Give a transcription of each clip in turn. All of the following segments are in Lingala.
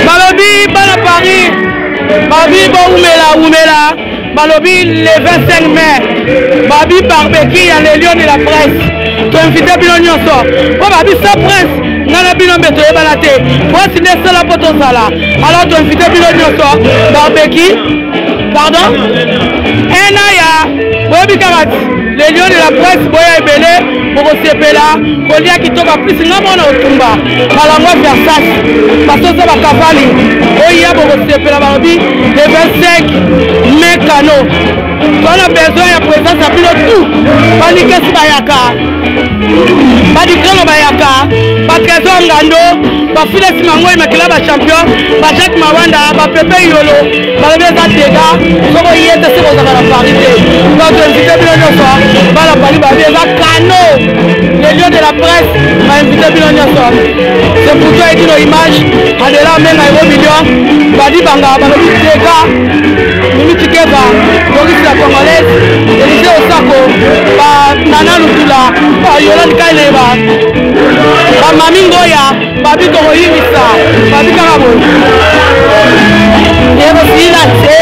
Balobi bana Paris, babi bowumela wumela, balobi le 25 mai, babi barbecue ya le lion de la presse. Toinvite bino nyonso mpo babi sa prince ngai na bino mbe toyebana te prince nde esala mpo tozala alors toinvite bino nyonso barbecue pardon ena ya boyebi kaka le lion de la presse boya ebele bokosepela kolia kitoko plus nga mwana otumba malangwa versas basoso bakavali oya bokosepela balobi le 25 mai kano toza na besoin ya présence ya bino tout balikesi bayaka badikrelo bayaka batrésor ngando bafilesi mangoi makila bachampion bajacques mawanda bapepe yolo balobi eza dega soko ye te soki ozalaka na paris te donc invité bino nyonso bana paris balobi eza kano le lion de la presse bainvité bino nyonso c'est pour toi edino image adela amenga euro million badi banga balobi dega mimi cikeva logisi la congolaise elise osako banana lutula bayolani kaileba bamami ngoya Babi tokoyingisa babi kaka boye ekosila te.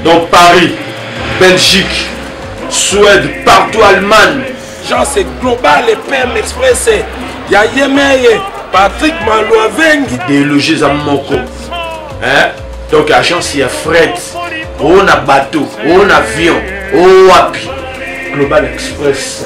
Donc Paris, Belgique, Suède, partout Allemagne. Genre c'est global et PM Express. Ya Yemeye, Patrick Malouavengi. Idéologie eza moko. Hein? Donc agence ya fret, o na bateau, o na avion, o wapi. Global Express.